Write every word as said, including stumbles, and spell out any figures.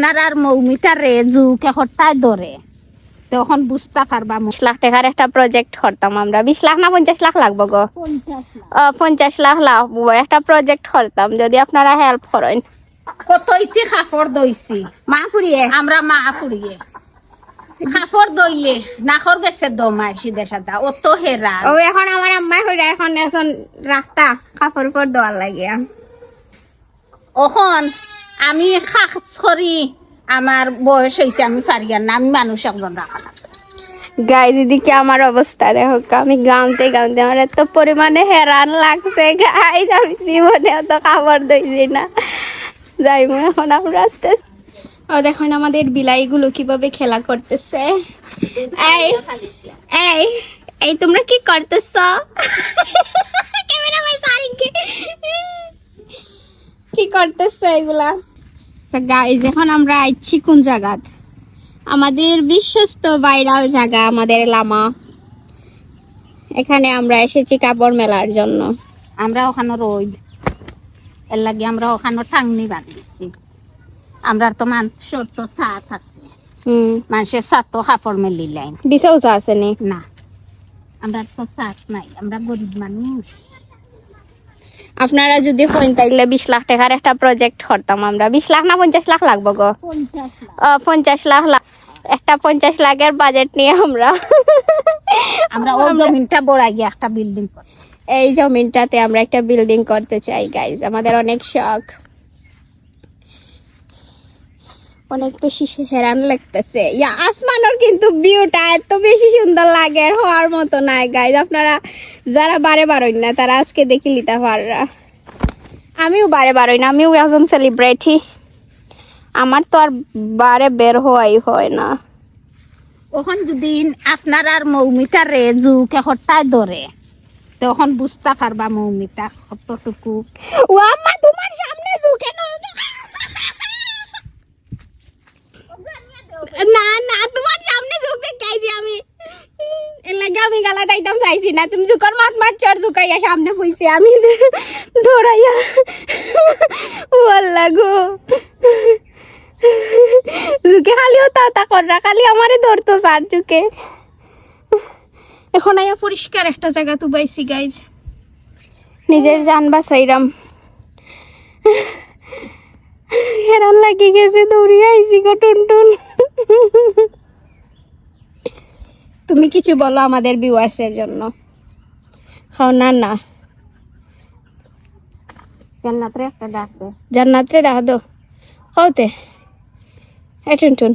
তারার মৌমিতারে জুকে হরতায় ধরে, তখন বুঝতা পারবা। বিশ লাখ টেকার একটা প্রজেক্ট করতাম আমরা। বিশ লাখ না পঞ্চাশ লাখ লাগবো গো? পঞ্চাশ লাখ। ও, পঞ্চাশ লাখ লাগবো, একটা প্রজেক্ট করতাম, যদি আপনারা হেল্প করেন। কত ইতি কাপড় ধইছি। মা ফুরিয়ে। আমরা মা ফুরিয়ে। কাপড় ধইলে নাকর গেছে দমায় সিধা সাদা, অত হেরান। ও, এখন আমার আম্মায় কইরা এখন এখন রাখতা কাপড় উপর দেওয়ার লাগিয়া। অখন আমি কাজ করি, আমার বয়স হইছে, আমি পারি আর না, আমি মানুষ একজন রাখা লাগবো। গাইজ, এদিকে আমার অবস্থা দেখো, আমি গানতে গানতে আমার এত পরিমাণে হেরান লাগছে গাইজ, আমি জীবনে অত কাপড় ধইছি না। যাই মু এখন আমরা আস্তে আস্তে। ও, দেখুন আমাদের বিলাইগুলো কিভাবে খেলা করতেছে। এই, এই, এই, তোমরা কি করতেছ? ক্যামেরা ভাই, সরি। কি করতেছে এগুলা? গাইজ, এখন আমরা আইছি কোন জায়গাত? আমাদের বিশ্বস্ত ভাইরাল জায়গা, আমাদের লামা। এখানে আমরা এসেছি কাপড় মেলার জন্য। আমরা ওখানে রইদ, এর লাগি আমরা ওখানে টাংনি বাঁধিছি। আমরা তো মানুষের তো ছাদ আছে, হুম। মানুষের ছাদ তো কাপড় মেলি লাইন। দিছেও চা আছে নি? না, আমরা তো ছাদ নাই, আমরা গরিব মানুষ। আপনারা যদি কইন, তাইলে বিশ লাখ টেকার একটা প্রজেক্ট করতাম আমরা। বিশ লাখ না পঞ্চাশ লাখ লাগবো গো? পঞ্চাশ লাখ। ও, পঞ্চাশ লাখ লা-, একটা পঞ্চাশ লাখের বাজেট নিয়ে আমরা আমরা ওই আমরা জমিনটা বড়াই গিয়ে একটা বিল্ডিং করি। এই জমিনটাতে আমরা একটা বিল্ডিং করতে চাই গাইজ, আমাদের অনেক শখ। অনেক বেশি সে-, হেরান লাগতেছে। ইয়া, আসমানর কিন্তু ভিউটা এত বেশি সুন্দর লাগে, আর হওয়ার মতো নাই গাইজ। আপনারা যারা বারে বারোই না, তারা আজকে দেখি লিতা পাররা। আমিও বারে বারোই না, আমিও একজন সেলিব্রিটি। আমার তো আর বারে বের হওয়াই হয় না। অখন যদি আপনারার মৌমিতারে জুকে হরতায় ধরে, তখন বুঝতা পারবা মৌমিতা কতটুকু। ও আম্মা, তোমার সামনে জুকে না। না, না, তোমার সামনে জুক দেখাইছি আমি। এর লাগি আমি গালা দিতাম চাইছি না। তুমি জুকর মাত মাত চর জুকাইয়া সামনে বইছে, আমি দৌড়াইয়া। ও আল্লাহ গো। জুকে খালি ওতা ওতা কররা, খালি আমারে ধরতো চার জুকে। এখন আইয়া পরিষ্কার একটা জায়গাত উবাইছি গাইজ। নিজের জান বাঁচাইরাম। হেরান লাগি গেছে, দৌড়িয়া আইছি গো টুনটুন। তুমি কিছু বলো আমাদের ভিউয়ার্সের জন্য। খাও না, না। জান্নাতরে একটা ডাক দে। জান্নাতরে ডাক দো। কওতে। এ টুনটুন।